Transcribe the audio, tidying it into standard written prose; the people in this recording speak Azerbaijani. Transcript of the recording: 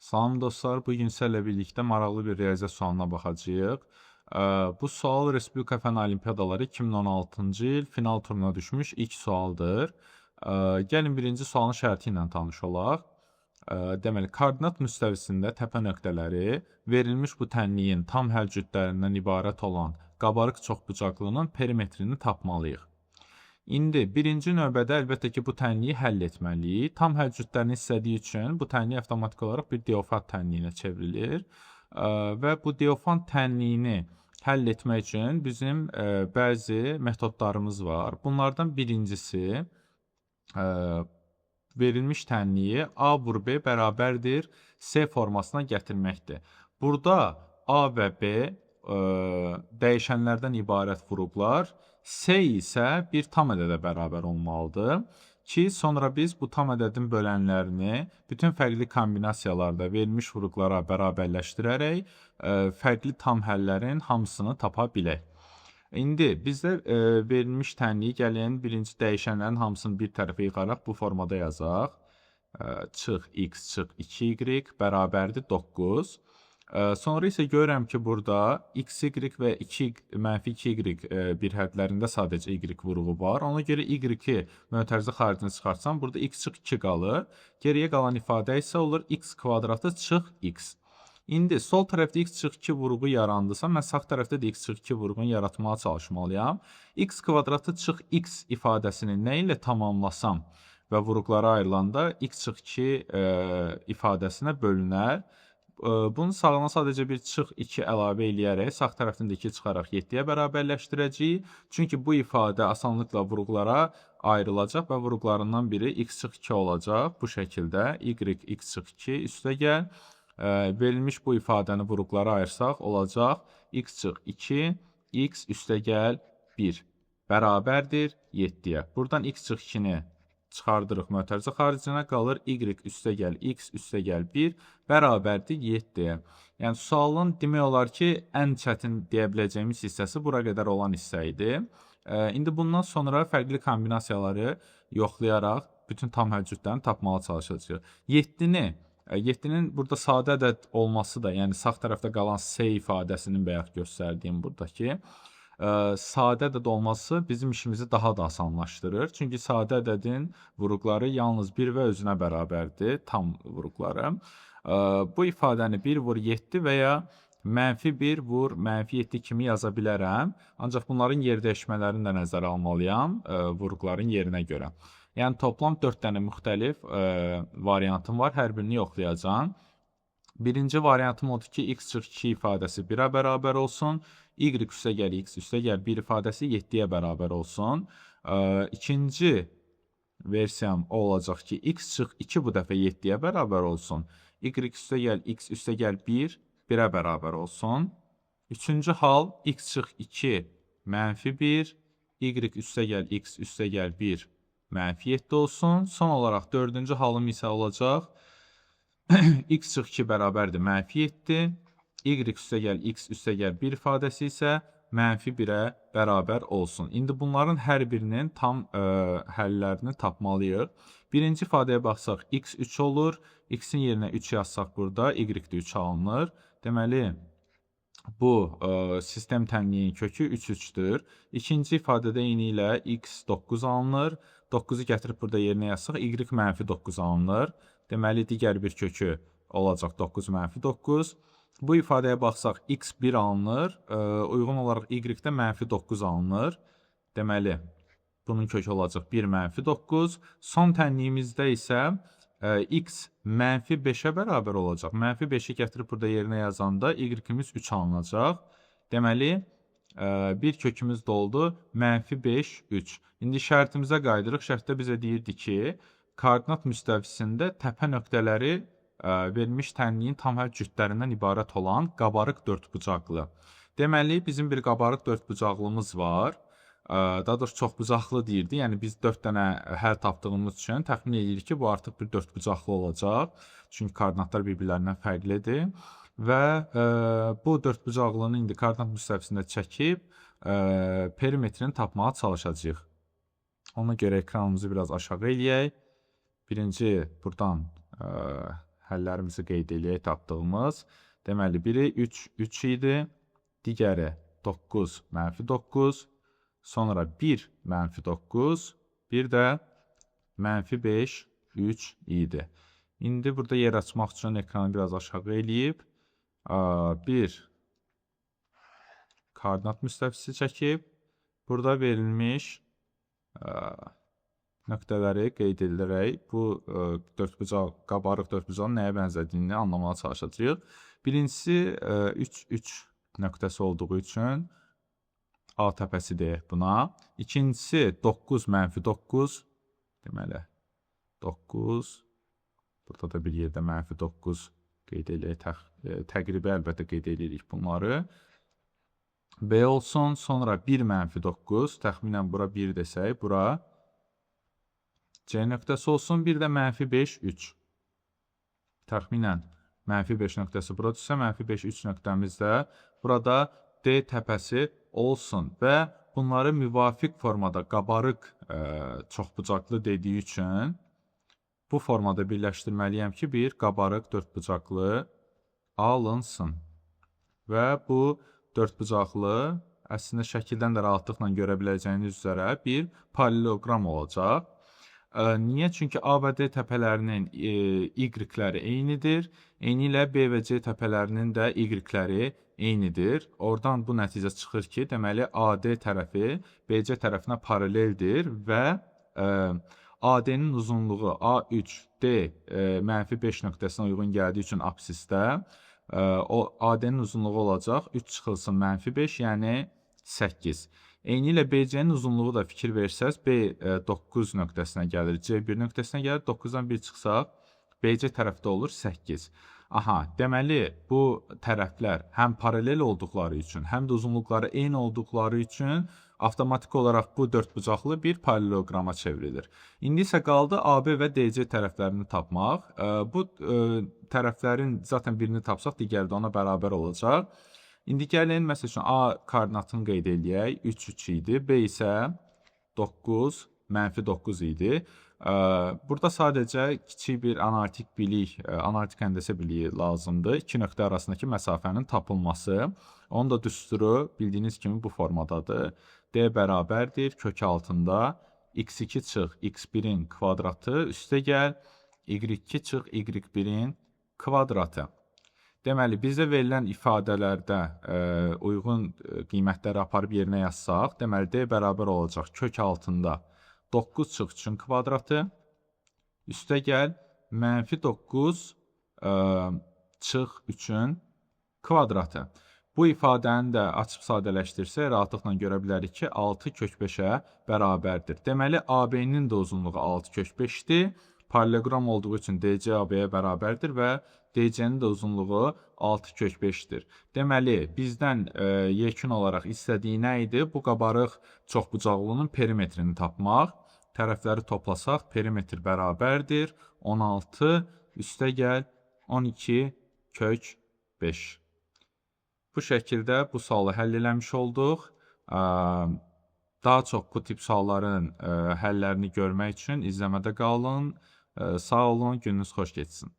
Salam dostlar, bu gün sizlərlə birlikdə maraqlı bir riyaziyyat sualına baxacağıq. Bu sual Respublika Fənn Olimpiadaları 2016-cı il final turuna düşmüş ilk sualdır. Gəlin birinci sualın şərti ilə tanış olaq. Deməli, koordinat müstəvisində təpə nöqtələri verilmiş bu tənliyin tam həll cütlərindən ibarət olan qabarıq çoxbucaqlının perimetrini tapmalıyıq. İndi birinci növbədə əlbəttə ki, bu tənliyi həll etməliyik. Tam həll cütlərini istədiyi üçün bu tənlik avtomatik olaraq bir diofant tənliyinə çevrilir. Və bu diofant tənliyini həll etmək üçün bizim bəzi metodlarımız var. Bunlardan birincisi verilmiş tənliyi A vur B bərabərdir C formasına gətirməkdir. Burada A və B dəyişənlərdən ibarət vuruqlar, C isə bir tam ədədə bərabər olmalıdır ki, sonra biz bu tam ədədin bölənlərini bütün fərqli kombinasiyalarda verilmiş vuruqlara bərabərləşdirərək fərqli tam həllərin hamısını tapa bilək. İndi bizdə verilmiş tənliyi gəlin birinci dəyişənlərin hamısını bir tərəfə yığaraq bu formada yazaq. Çıx x çıx 2y bərabərdir 9. Sonra isə görürəm ki, burada x, y və 2, mənfi 2y bir hədlərində sadəcə y vuruğu var. Ona görə y-i mötərizə xaricinə çıxartsam, burada x çıx 2 qalır. Geriyə qalan ifadə isə olur x kvadratı çıx x. İndi sol tərəfdə x çıx 2 vuruğu yarandısa, mən sağ tərəfdə də x çıx 2 vuruğunu yaratmağa çalışmalıyam. X kvadratı çıx x ifadəsini nə ilə tamamlasam və vuruqlara ayrılanda x çıx 2 ifadəsinə bölünər. Bunun sağına sadəcə bir çıx 2 əlavə eləyərək sağ tərəfdən də 2 çıxaraq 7-yə bərabərləşdirəcəyik. Çünki bu ifadə asanlıqla vuruqlara ayrılacaq və vuruqlarından biri x çıx 2 olacaq. Bu şəkildə y x çıx 2 üstə gəl. Verilmiş bu ifadəni vuruqlara ayırsaq olacaq x çıx 2, x üstə gəl 1 bərabərdir 7-yə. Buradan x çıx 2-ni çıxardırıq mötərizə xaricinə, qalır y üstə gəl x üstə gəl 1 bərabərdir 7-yə. Yəni sualın demək olar ki, ən çətin deyə biləcəyimiz hissəsi bura qədər olan hissə idi. İndi bundan sonra fərqli kombinasiyaları yoxlayaraq bütün tam həll cütlərini tapmağa çalışacağıq. 7-nin burada sadə ədəd olması da, yəni sağ tərəfdə qalan C ifadəsinin bayaq göstərdiyim buradakı sadə ədəd olması bizim işimizi daha da asanlaşdırır. Çünki sadə ədədin vuruqları yalnız 1 və özünə bərabərdir, tam vuruqları. Bu ifadəni 1 vur 7 və ya mənfi 1 vur mənfi 7 kimi yaza bilərəm. Ancaq bunların yer dəyişmələrini də nəzərə almalıyam vuruqların yerinə görə. Yəni toplam 4 dənə müxtəlif variantım var. Hər birini yoxlayacağam. Birinci variantım odur ki, x çıx 2 ifadəsi 1-ə bərabər olsun. Y üstə gəl x üstə gəl 1 ifadəsi 7-yə bərabər olsun. İkinci versiyam o olacaq ki, x çıx 2 bu dəfə 7-yə bərabər olsun. Y üstə gəl x üstə gəl 1 1-ə bərabər olsun. Üçüncü hal x çıx 2 mənfi 1, y üstə gəl x üstə gəl 1 mənfi 7 olsun. Son olaraq dördüncü halım isə olacaq x çıx 2 bərabərdir mənfi 7, y üstə gəl x üstə gəl 1 ifadəsi isə mənfi 1-ə bərabər olsun. İndi bunların hər birinin tam həllərini tapmalıyıq. Birinci ifadəyə baxsaq x 3 olur. X-in yerinə 3 yazsaq burada y də 3 alınır. Deməli, bu sistem tənliyinin kökü 3 3-dür. İkinci ifadədə eyni ilə x 9 alınır. 9-u gətirib burada yerinə yazsaq y mənfi 9 alınır. Deməli, digər bir kökü olacaq 9 mənfi 9. Bu ifadəyə baxsaq, x 1 alınır. Uyğun olaraq y də mənfi 9 alınır. Deməli, bunun kökü olacaq 1 mənfi 9. Son tənliyimizdə isə x mənfi 5-ə bərabər olacaq. Mənfi 5-i gətirib burada yerinə yazanda y-imiz 3 alınacaq. Deməli, bir kökümüz doldu. Mənfi 5, 3. İndi şərtimizə qayıdırıq. Şərtdə bizə deyirdi ki, koordinat müstəvisində təpə nöqtələri verilmiş tənliyin tam həll cütlərindən ibarət olan qabarıq dördbucaqlı. Deməli, bizim bir qabarıq dördbucaqlımız var. Daha doğrusu çoxbucaqlı deyirdi. Yəni biz 4 dənə həll tapdığımız üçün təxmin edirik ki, bu artıq bir dördbucaqlı olacaq. Çünki koordinatlar bir-birlərindən fərqlidir. Və bu dördbucaqlını indi koordinat müstəvisində çəkib perimetrini tapmağa çalışacağıq. Ona görə ekranımızı biraz aşağı eləyək. Birinci buradan Həllərimizi qeyd eləyək tapdığımız. Deməli, biri 3, 3 idi. Digəri 9, mənfi 9. Sonra 1, mənfi 9. Bir də mənfi 5, 3 idi. İndi burada yer açmaq üçün ekranı biraz aşağı eləyib, bir koordinat müstəvisi çəkib, burada verilmiş nöqtələri qeyd edilərək bu dördbucaq, qabarıq dördbucağın nəyə bənzədiyini anlamağa çalışacağıq. Birincisi 3, 3 nöqtəsi olduğu üçün A təpəsi deyək buna. İkincisi 9, mənfi 9, deməli 9, burada da bir yerdə mənfi 9 qeyd eləyək, təqribi əlbəttə qeyd eləyirik bunları. B olsun, sonra 1 mənfi 9, təxminən bura 1 desək, bura C nöqtəsi olsun, bir də mənfi 5, 3. Təxminən mənfi 5 nöqtəsi bura düşsə, mənfi 5, 3 nöqtəmiz də burada D təpəsi olsun və bunları müvafiq formada qabarıq çoxbucaqlı dediyi üçün bu formada birləşdirməliyəm ki, bir qabarıq dördbucaqlı alınsın. Və bu dördbucaqlı əslində şəkildən də rahatlıqla görə biləcəyiniz üzrə bir paralleloqram olacaq. Niyə? Çünki A və D təpələrinin Y-ləri eynidir. Eynilə B və C təpələrinin də Y-ləri eynidir. Oradan bu nəticə çıxır ki, deməli AD tərəfi BC tərəfinə paraleldir və AD-nin uzunluğu A3, D mənfi 5 nöqtəsinə uyğun gəldiyi üçün absisdə o AD-nin uzunluğu olacaq 3 çıxılsın mənfi 5, yəni 8. Eynilə BC-nin uzunluğu da fikir versəz, B 9 nöqtəsinə gəlir, C 1 nöqtəsinə gəlir, 9-dan 1 çıxsaq, BC tərəfdə olur 8. Aha, deməli, bu tərəflər həm paralel olduqları üçün, həm də uzunluqları eyni olduqları üçün avtomatik olaraq bu dördbucaqlı bir paralleloqrama çevrilir. İndi isə qaldı AB və DC tərəflərini tapmaq. Bu tərəflərin zaten birini tapsaq, digəri də ona bərabər olacaq. İndi gəlin, məsəl üçün, A koordinatını qeyd eləyək. 3, 3 idi. B isə 9, mənfi 9 idi. Burada sadəcə kiçik bir analitik bilik, analitik həndəsə biliyi lazımdır. İki nöqtə arasındakı məsafənin tapılması. Onun da düsturu bildiyiniz kimi bu formadadır. D bərabərdir kök altında x2 çıx x1-in kvadratı üstə gəl y2 çıx y1-in kvadratı. Deməli, bizə verilən ifadələrdə uyğun qiymətləri aparıb yerinə yazsaq, deməli, D bərabər olacaq kök altında 9 çıx 3-ün kvadratı, üstə gəl mənfi 9 çıx 3-ün kvadratı. Bu ifadəni də açıb sadələşdirsək, rahatlıqla görə bilərik ki, 6 kök 5-ə bərabərdir. Deməli, AB-nin də uzunluğu 6 kök 5-dir. Paralleloqram olduğu üçün DC AB-yə bərabərdir və DC-nin də uzunluğu 6 kök 5-dir. Deməli, bizdən yekun olaraq istədiyi nə idi? Bu qabarıq çoxbucaqlının perimetrini tapmaq. Tərəfləri toplasaq, perimetr bərabərdir. 16 üstə gəl 12 kök 5. Bu şəkildə bu sualı həll eləmiş olduq. Daha çox bu tip sualların həllərini görmək üçün izləmədə qalın. Sağ olun, gününüz xoş keçsin.